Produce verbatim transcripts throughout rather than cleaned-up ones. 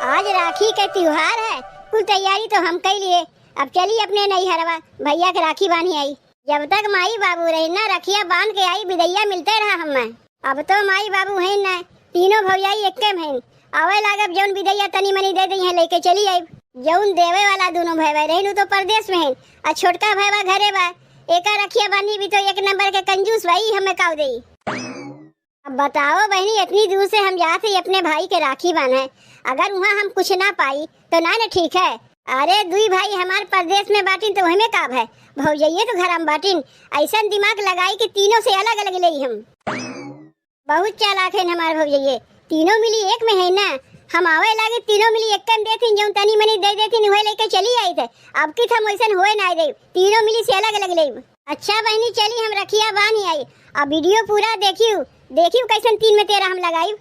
आज राखी के त्योहार है, कुल तैयारी तो हम कइ लिए। अब चली अपने नैहरवा, भइया के राखी बान्ही आई। जब तक माई बाबू रही ना, रखिया बांध के आई, बिदइया मिलते रहा हमें। अब तो माई बाबू हैं ना, तीनों भौजाई एक्के में हैं। आवे लागब, जौन बिदइया तनी मनी दे दइहें, लेके चली आइब। जौन देवे वाला दोनों भइया रहिन, उ तो परदेस में हैं, आ छोटका भइया घरे बा। एका रखिया बान्ही भी तो एक नंबर के कंजूस बा, ई हमें काव देई। अब बताओ बहिनी, इतनी दूर से हम जात हई अपने भाई के राखी बान्हे, अगर उहाँ हम कुछ ना पाई तो ना न ठीक है। अरे दुई भाई हमार परदेस में बाटिन तो ओहमे का भय, भौजइये तो घरा में बाटिन। अइसन दिमाग लगाई कि तीनों से अलग अलग लेई हम। बहुत चालाक हैं हमार भौजइये, तीनों मिली एक में है ना। हम आवे लागे तीनों मिली एक में देथिन, जौन तनी मनी दे देथिन उहे लेके चली आइत है। अब की हम वैसन होए ना देब, तीनों मिली से अलग अलग लेब। अच्छा बहिनी, चली हम रखिया बान्ही आई। अब वीडियो पूरा देखियो, देखियो कैसन तीन में तेरह हम लगाइब।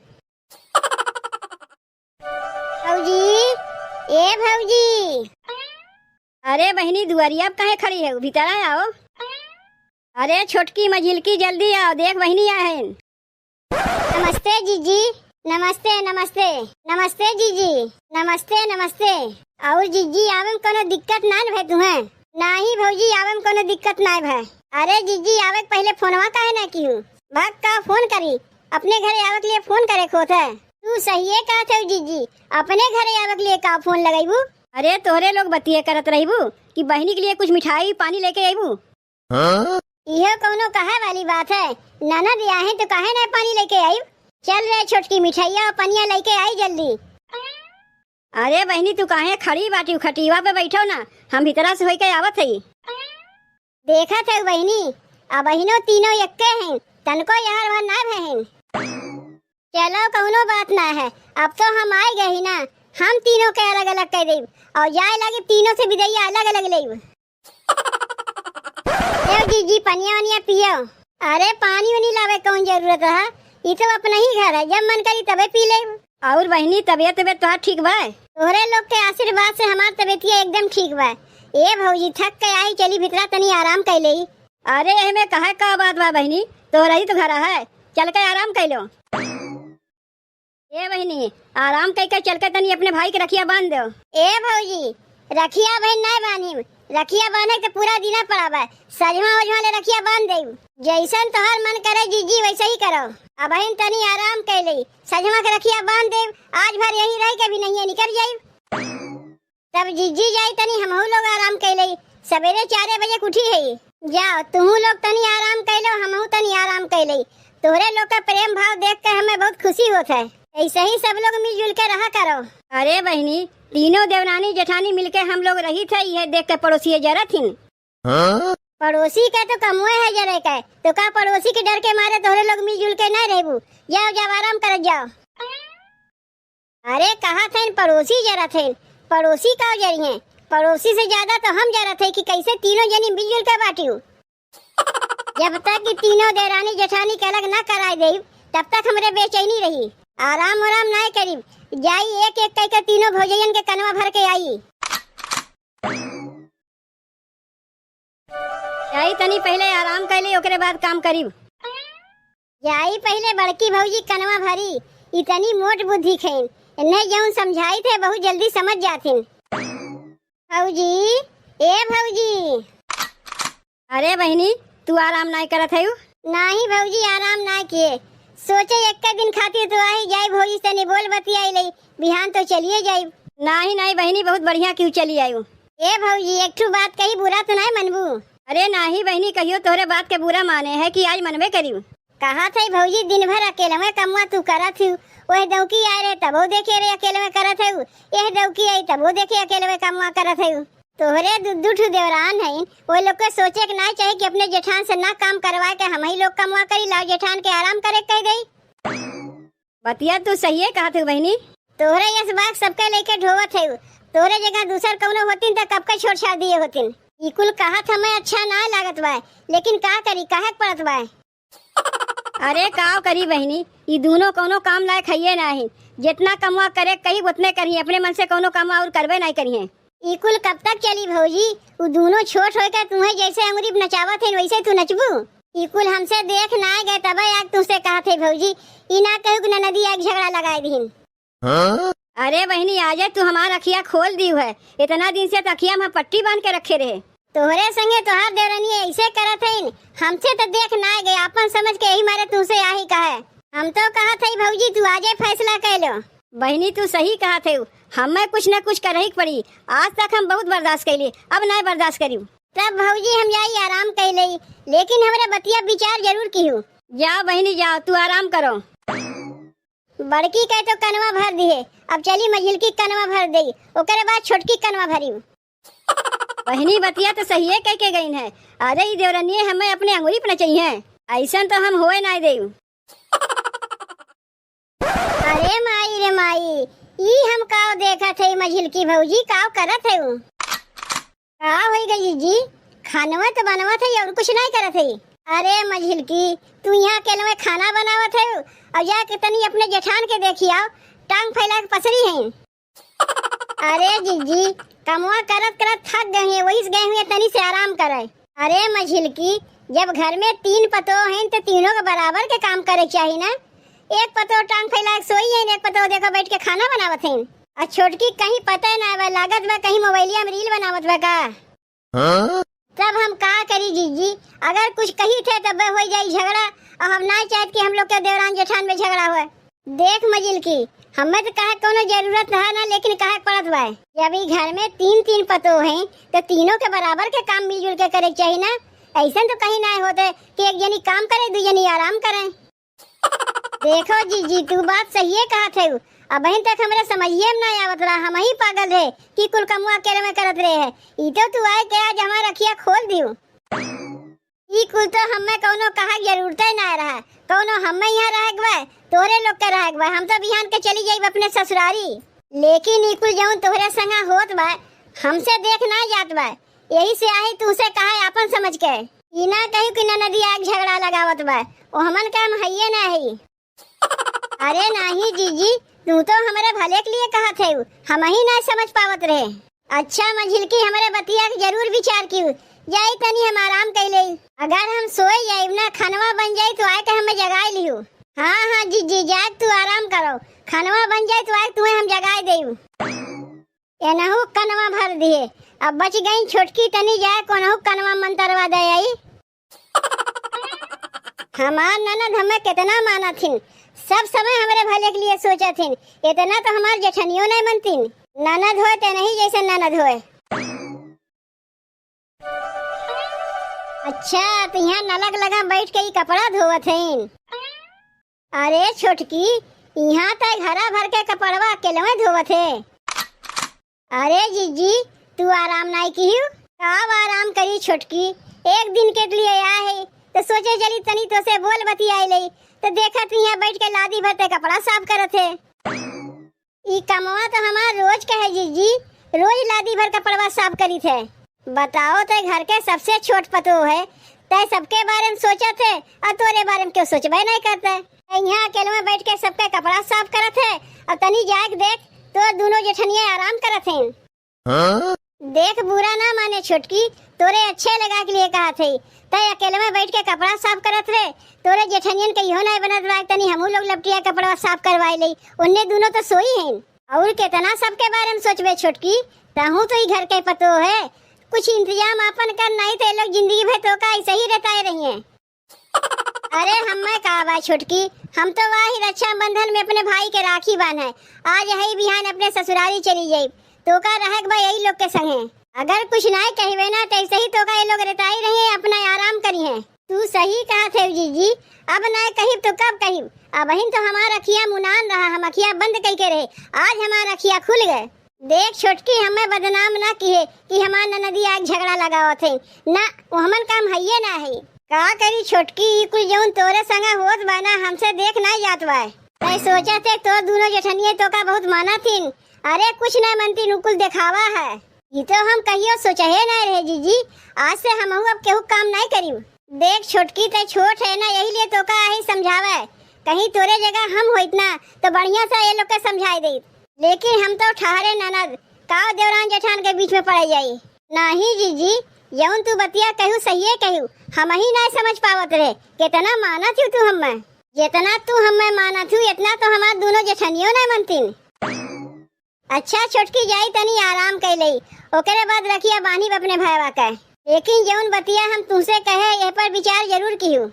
भौजी, ए भौजी। अरे बहिनी, दुआरिया पे काहे खड़ी है? भीतर आओ। अरे छोटकी मझिलकी, जल्दी आओ, देख बहिनी आए हैं। नमस्ते जीजी। नमस्ते, नमस्ते। नमस्ते जीजी। नमस्ते, नमस्ते। और जीजी, आवे में कोनो दिक्कत ना न भय तुहें? नाही भौजी, आवे में कोनो दिक्कत ना भय। अरे जीजी, आवे के पहिले फोनवा काहे ना किहू? भक का फोन करी, अपने घरे आवे के लिए फोन करे के होत है। तू सहिए कहत है जीजी, अपने घरे आवे के लिए का फोन लगइबू? अरे तोहरे लोग बतिये करत रहिबू कि बहिनी के लिए कुछ मिठाई पानी लेके अइबू। हाँ? इहो कौनो कहे वाली बात है? ननद आए हैं तो काहे ना पानी लेके आइब? चल रे छोटकी, मिठाइया और पनिया लेके आई जल्दी। अरे बहिनी, तू काहे खड़ी बाटी? खटिया पे बैठो ना, हम भीतरा से होइके आवत हई। देखत है बहिनी, अबहिनो तीनों एक्के हैं, तनको यार वार ना भय हैं। चलो कौनो बात ना है, अब तो हम आइ गए ही ना, हम तीनों के अलग अलग कइ देब और जाए लागे तीनों से बिदइया अलग अलग लेब। ए जीजी, पनिया वनिया पियो। अरे पानी वनी लावे कौन जरूरत रहा, ई तो अपना ही घर है, जब मन करी तबे पी ले। और बहिनी, तबियत तबियत तोहार ठीक बा? तोहरे लोग के आशीर्वाद से हमार तबियतिया एकदम ठीक बा। ए भौजी, थक के आई, चली भीतरा तनी आराम कइ लेई। अरे एहमे कहे का बात बा बहिनी, तोहरा ही तो घर है, चल के आराम कइ लो। ए बहिनी, आराम कइ के चल के तनी अपने भाई के रखिया बांध दो। ए भौजी, रखिया बहिन नाय बांधिम, रखिया बांधे के तो पूरा दिना पड़ा बा, सजमा ओजमा ले रखिया बांध देब। जैसन तोहार मन करे जीजी वैसे ही करो। अबहिन तनी आराम कइ लेई, सजमा के रखिया बांध देब, आज भर यहीं रह के भी नहीं निकल जाइब। तब जीजी जाई तनी हमहू लोग आराम कइ लेई। सबेरे चारे बजे के उठी है। जाओ, तुहू लोग तनी आराम कइ लो, हमहू तनी आराम कइ लेई। तोहरे लोग का प्रेम भाव देख के हमें बहुत खुशी होत है। ऐसे ही सब लोग मिलजुल के रहा करो। अरे बहिनी, तीनों देवरानी जेठानी मिलके हम लोग रहित है, इहे देख के पड़ोसी जरत हिन। हाँ? पड़ोसी के तो कमुए है जरे के, तो का पड़ोसी के डर के मारे तोहरे लोग मिलजुल के ना रहबू? जाओ, जाओ, आराम करत जाओ। अरे, कहा थेन पड़ोसी जरत हैं, पड़ोसी का जरिए? पड़ोसी से ज्यादा तो हम जरत है कि कैसे तीनों जनी मिलजुल के बाटियो। जब तक कि तीनों देरानी जेठानी के अलग ना कराए देब, तब तक हमरे बेचैनी रही। आराम आराम ना करीब, जाई एक एक कई के तीनों भौजैयन के कनवा भर के आई। जाई तनी पहिले आराम कइ ले, ओकरे बाद काम करीब। जाई पहिले बड़की भौजी कनवा भरी, इतनी मोट बुद्धि खेन, इन्हें जौन समझाई थे बहुत जल्दी समझ जाथिन। भौजी, ए भौजी। अरे बहिनी, तू आराम नाय करत हयू? नाही भौजी, आराम ना किए। सोचे एक्के दिन खातिर तो आई जाई भौजी, तनी बोल बतियाई लई, बिहान तो चलिए जाई। नाही, नाही बहिनी, बहुत बढ़िया किहू चली आयू। ए भौजी, एक ठू बात कही, बुरा तो नाय मनबू? अरे नाही बहिनी, कहियो तोहरे बात के बुरा माने है कि आज मनबे करी। कहा थे भौजी, दिन भर अकेले में कमवा तू करत हू, वह दौकी आए रहे तबो देखे रहे अकेले में करत हू, यह दौकी आई तबो देखे अकेले में कमवा करत हू। तोहरे दू, दू ठू देवरान हईन, वो लोग के सोचे के ना चाही कि अपने जेठान से ना काम करवा के हम ही लोग कमवा करी, लाओ जेठान के आराम करे के कह देई। बतिया तू सहिए कहत हू बहिनी। तोहरे यस बाग सबके लेके ढोवत है, तोहरे जगह दूसर कौनो होतिन त कब के छोड़ छाड़ दिए होतिन। ई कुल कहत हमें अच्छा ना लागत बा, लेकिन का करी, कहे के पड़त बा। अरे काव करी बहिनी, ई दूनो कौनो काम लायक हइये नाही। जितना कमवा करे कही उतने करी, अपने मन से कौनो काम और करबे नाही करी हैं। ई कुल कब तक चली भौजी? उ दूनो छोट होए के तुहे जैसे अंगुरी पे नचावत हैं वैसे तू नचबू? ई कुल हमसे देख ना गए तबे आज तुमसे कहत है भौजी, ई ना कहू कि ननदी आके झगड़ा लगाए दीन। हाँ? अरे बहिनी, आजे तू हमार अखिया खोल दिउ है। इतना दिन से तो अखिया में पट्टी बांध के रखे रहे। तोहरे संगे तोहार देवरनिया ऐसे करत हईन, हमसे तो देख ना गए, आपन समझ के यही मारे तुमसे आही कहे। हम तो कहत हई भौजी, तू आजे फैसला कर लो। बहिनी, तू सही कहत है, हमें कुछ न कुछ करही के पड़ी। आज तक हम बहुत बर्दाश्त कैली, अब नहीं बर्दाश्त करी। तब भौजी हम जाई आराम कर लेई, लेकिन हमरे बतिया विचार जरूर किहू। जाओ बहिनी जाओ, तू आराम करो। बड़की कह तो कनवा भर दिहे, अब चली मझिलकी कनवा भर देई, ओकरे बाद छोटकी कनवा भरी। बहिनी बतिया तो सहिए कह के गईन है। अरे ई देवरनिये हमें अपने अंगुरी पर नचइहें, ऐसन तो हम होए ना देऊ। अरे माई रे माई, ई हम काव देखत है, मझिलकी भौजी काव करत है उ? का होई गई जी? खानवा तो बनवत है और कुछ नहीं करत है। अरे मझिलकी, तू यहाँ अकेलवे खाना बनावत है और जाके तनी अपने जेठान के देखी आओ, टांग फैला के पसरी हैं। अरे जिज्जी, कमवा करत करत थक गए हैं, वही से गए हुए तनी से आराम करे। अरे मझिलकी, जब घर में तीन पतोह हैं तो तीनों के बराबर के काम करे के चाही ना। एक पतोह टांग फैला के सोई है, एक पतोह देखो बैठ के खाना बनावत हैं, और छोटकी कहीं पता ही ना बा, लागत बा कहीं मोबाइलिया में रील बनावत बा का। हाँ? तब हम का करी जिज्जी, अगर कुछ कही थे तब हो जाई झगड़ा, और हम ना चाहत कि हम लोग के देवरान जेठान में झगड़ा होए। देख मजिलकी, हमें तो कहे कोनो जरूरत है ना, लेकिन कहे के पड़त बा। जब ई घर में तीन तीन पतोह हैं, तो तीनों के बराबर के काम मिलजुल के करे के चाही ना। ऐसन तो कहीं ना होते कि एक जनी काम करे, दू जनी आराम करें। देखो जीजी, तू बात सहिए कहत है। अबहिन तक हमरे समझिए में ना आवत रहा, हम ही पागल रहे कि कुल कमुआ अकेले में करत रहे है। ई तो तू आए के आज हमार अखिया खोल दियो। ई कुल तो हमें कौनो कहा के जरूरते ना रहा, कौनो हमें यहाँ रहे के बा, तोरे लोग के रहे के बा। हम तो बिहान के चली जाइब अपने ससुरारी, लेकिन ई कुल जौन तोहरे संगा होत बा, हमसे देख ना जात बा। यही से आही तुमसे कहा आपन समझ के। ई ना कही कि ननदी आग झगड़ा लगावत बा, ओ हमन के हम हइये ना हई। अरे नाही जीजी, तू तो हमरे भले के लिए कहत है, हम ही ना समझ पावत रहे। अच्छा मझिलकी, हमरे बतिया के जरूर विचार कियो। जाई तनी हम आराम कैले। अगर हम सोए जाइब ना, खनवा बन जाई तो आए के हमें जगाए लियो। हाँ हाँ जीजी, जाए तू आराम करो, खनवा बन जाई तो आए तुम्हें हम जगाए देब। एनहु कनवा भर दिए। अब बच गई छोटकी, तनी जाए कोनहु कनवा मंतरवा दे आई। हमार ननद हमें कितना मानत हिन, सब समय हमरे भले के लिए सोचत हिन। इतना तो हमार जेठनियो नहीं मनतिन। ननद होए ते नहीं जैसे ननद होए। अच्छा, तो यहाँ नलक लगा बैठ के ई कपड़ा धोवत हईन। अरे छोटकी, यहाँ तय घरा भर के कपड़वा अकेलवे धोवत है। अरे जीजी, तू आराम नाई किहू? का आराम करी छोटकी, एक दिन के लिए आए है, तो सोचे चली तनी तो से बोल बतियाई ले, तो देखत यहाँ बैठ के लादी भर ते कपड़ा साफ करत है। ई कमवा तो हमार रोज का है जीजी, रोज लादी भर कपड़वा साफ करी थे। बताओ, ते घर के सबसे छोट पतोह है, ते सबके बारे में सोचत है, और तोरे बारे में क्यों सोचबे नहीं करते? ते यहाँ अकेले में बैठ के सबके कपड़ा साफ करत है, और तनी जाए के देख, तोर दोनों जेठनिया आराम करत हैं। हाँ? देख, बुरा ना माने छोटकी, तोरे अच्छे लगा के लिए कहा थे, ते अकेले में बैठ के कपड़ा साफ करत रहे, तोरे जेठनियन के इहो नहीं बनत बा, तनी हमू लोग लपटिया कपड़ा साफ करवाए ले, उन्ने दोनों तो सोई हैं। और कितना सबके बारे में सोचबे छोटकी, तहू तो ई घर के पतोह है, कुछ इंतजाम आपन कर, नहीं तो ये लोग जिंदगी भर तो का ऐसे ही रहता रही हैं। अरे हमें का बा छोटकी, हम तो वाही रक्षाबंधन में अपने भाई के राखी बांधे। आज है बिहान अपने ससुरारी चली जाई, तो का रहे के बा यही लोग के संगे। अगर कुछ नाय कहबे ना, तो ऐसे ही तो का ये लोग रेताई रही है, अपना आराम करी है। तू सही कहा थे जीजी, अब नाय कहिब तो कब कहिब? अबहिन तो हमार अखिया मुनान रहा, हम अखिया बंद कई के रहे, आज हमार अखिया खुल गए। देख छोटकी, हमें बदनाम ना किहे कि हमार ननदी आग झगड़ा लगावत है। ना, वो हमन काम हइये ना है। का करी छोटकी, ई कुल जौन तोरे संगा होत बा ना, हमसे देख ना जात बा। तै सोचत है तोर दोनों जेठनिये तो का बहुत माना थिन। अरे कुछ ना मनती, नु कुल देखावा है। ई तो हम कहियो सोचहे ना रहे जीजी, आज से हमहू अब केहू काम नहीं करी। देख छोटकी, तै छोट है ना, यही लिए तो का ही समझावे। कहीं तोरे जगह हम होइत ना, तो बढ़िया से ये लोग के समझाई देत। लेकिन हम तो ठहरे ननद, काव देवरान जेठान के बीच में पड़ जाई। नाही जीजी, जौन तू बतिया कहू सहिए कहू, हम ही नहीं समझ पावत रहे। कितना मानत हूँ तू हमें, जितना तू हमें मानत हूँ, इतना तो हमार दोनों जेठनियों नहीं मनतीन। अच्छा छोटकी, जाई तनी आराम कइ लेई, ओकरे बाद रखिया बान्हिब अपने भयवा के। लेकिन जउन बतिया हम तुहसे कहे, एह पर विचार जरूर किहू।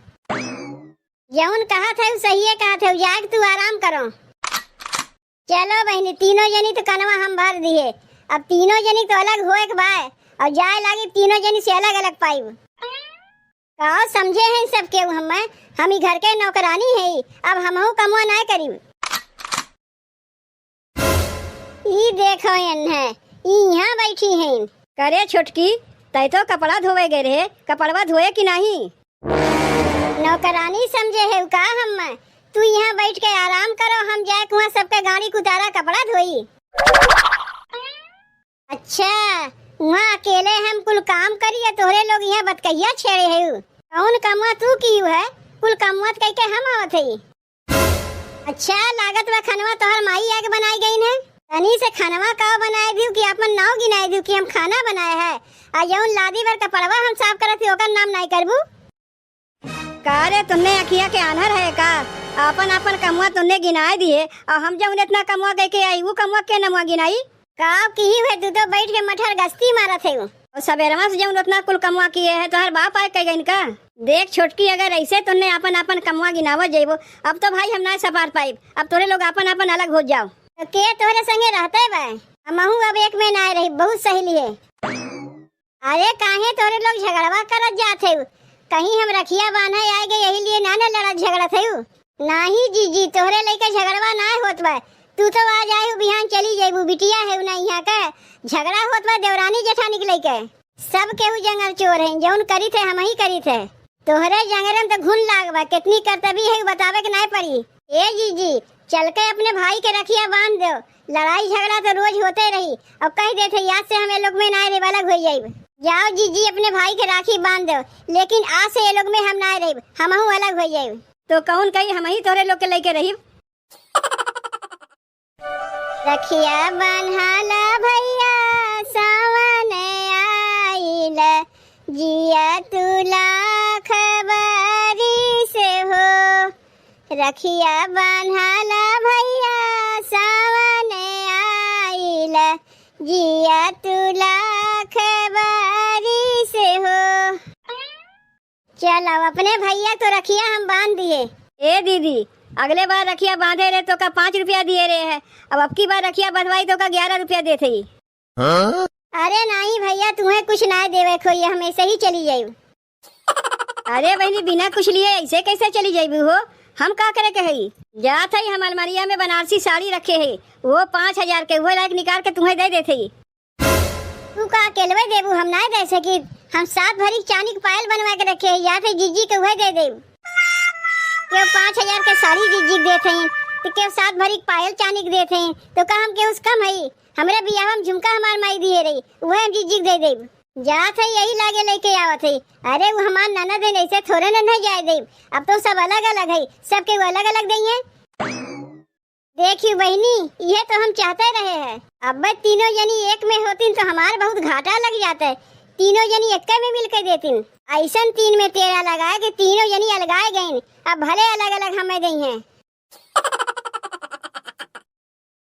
जउन कहत है, उ सहिए कहत है, जाए के तू आराम करो। चलो बहिनी, तीनों जनी तो कनवा हम भर दिहे, अब तीनों जनी तो अलग होए के बाय, अउर जाए लागी तीनों जनी से अलग अलग पाइब। का समझे हैं सब केहू हमें, हम ई घर के नौकरानी है, अब हमहू कमवा नाय करीब। ई देखो एन्हे, ई इहाँ बैठी हैं। करे छोटकी, तै तो कपड़ा धोवे गए रहे, कपड़वा धोए कि नहीं? नौकरानी समझे है का हम? तू इहाँ बैठ के आराम करो, हम जाए के उहाँ सबके गाड़ी के उतारा कपड़ा धोई। अच्छा, उहाँ अकेले हम कुल काम करी या तोहरे लोग इहाँ बतकहिया छेड़े है? कौन कमवा तू किहू है? कुल कमवा त कइके हम आवत है। अच्छा, लागत बा खनवा तोहर माई आके बनाई गईन है। तनी से खनवा का बनाए दियो कि आपन नाव गिनाए दियो कि हम खाना बनाए है। आ जउन लादी भर कपड़वा हम साफ करत ही, ओकर नाम नाई करबू। का रे, तुन्ने अखिया के आन्हर है का? आपन आपन कमवा तुन्ने गिनाए दिए, अउर हम जउन एतना कमवा कइके आई, उ कमवा के नमवा गिनाई? का किही है, तू तो बैठ के मठर गस्ती मारत है। अउर सबेरवा से जउन ओतना कुल कमवा किहे है, तोहर बाप आए कह गइन का? देख छोटकी, अगर ऐसे तुन्ने आपन आपन कमवा गिनावत जइबो, अब तो भाई हम ना सपार पाइब। अब तोहरे लोग आपन आपन अलग हो जाओ। तो के तोहरे संगे रहते बा? हमहू अब एक में ना रही, बहुत सहेली है। अरे काहे तोहरे लोग झगड़वा करत जात है? कहीं हम रखिया बांधे आए गए यही लिए ना न लड़त झगड़त है? नाही जीजी, तोहरे लइके झगड़वा ना होत बा। तू तो आज आए हो, बिहान चली जइबू, बिटिया है ना यहाँ के। झगड़ा होत बा देवरानी जेठानी के लइके। सब केहू जंगर चोर है, जउन करी थे हम ही करी थे। तोहरे जंगरे में तो घुन लाग बा, कितनी करतबी है बतावे के नाय पड़ी। ए जीजी, चल के अपने भाई के रखिया बांध दो। लड़ाई झगड़ा तो रोज होते रही, अउर कह देते आज से हम ये लोग में नाय रहे, अलग हो जाइब। जाओ जीजी, अपने भाई के राखी बांध दो, लेकिन आज से ये लोग में हम नाय रहिब, हमहू अलग हो जाइब। तो कौन कही हम ही तोहरे लोग के लइके रहिब? रखिया बन्हाला भइया, सावन आइल, जिया तू लाख बरिस हो। रखिया बन्हाला भइया, सावन आइल, जिया तू लाख बरिस हो। चल, अब अपने भइया तो रखिया हम बांध दिए। ए दीदी, अगले बार रखिया बांधे रहे तो का पाँच रुपया दिए रहे है, अब अबकी बार रखिया बंधवाई तो का ग्यारह रुपया देत हई। हाँ? अरे नाहीं भइया, तुहें कुछ नाहीं देवे को, ये हम ऐसे ही चली जाइब। अरे बहिनी, बिना कुछ लिए ऐसे कैसे चली जाइबू हो? हम का करे के हई? जात हई, हम अलमारिया में बनारसी साड़ी रखे है, वो पाँच हजार के, वो लायक निकाल के तुहें दे देत हई। तू का अकेलवे देबू? हम नाय दे सकी। हम सात भरी चानी के पायल बनवा के रखे है, या फिर जीजी के उहे दे देब। केहू पाँच हजार के साड़ी जीजी के देत हईन, तो केहू सात भरी के पायल चानी के देत हईन, तो का हम केहू से कम हई? हमरे बियाह में झुमका हमार माई दिए रही, उहे हम जीजी के दे देब। जात है यही लागे लेके आवत है। अरे वो हमार ननद है, ऐसे थोड़े न नहीं जाए देब। अब तो सब अलग अलग है, सब केहू अलग अलग दइहे। देखियो बहिनी, इहे तो हम चाहते रहे हैं। अब तीनों जनी एक में होतिन तो हमार बहुत घाटा लग जाते। तीनों जनी एक्के में मिल के देतिन। ऐसन तीन में तेरा लगाए कि तीनों जनी अलगाए गईन। अब भले अलग अलग हमें दइहें।